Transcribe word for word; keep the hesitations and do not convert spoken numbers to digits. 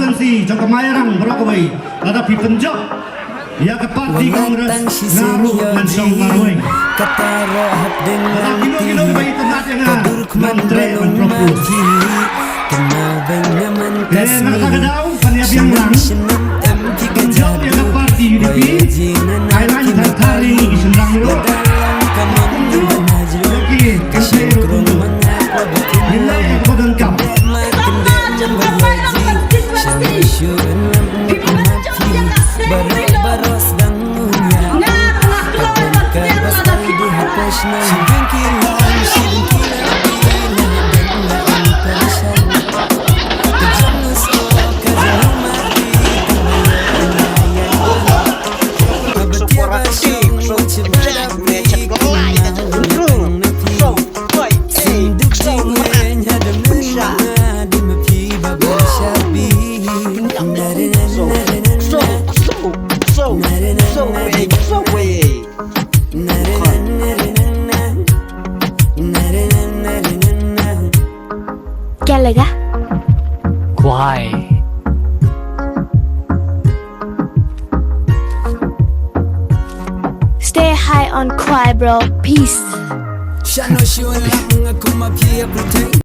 Constituency jong ka Mairang baroh kawei, lada phi pynjop ïa ka party Congress, nga ruh ngan shong marwei. Kata roh hapdeng lada kino kino kiba itynnad ïa nga, ngan treh ban propose. Te na kata ka daw, ban ïa biang lang, pynjop ïa ka party U D P, ai lang thar thar ïa ngi ki shynrang ruh. Kumjuh ïa ki kynthei ruh kumjuh. Ngin leh ïa kaba donkam. क्या लगा? Kwai. Stay high on Kwai, bro. Peace. Shano shu lam nga kuma pia pretend.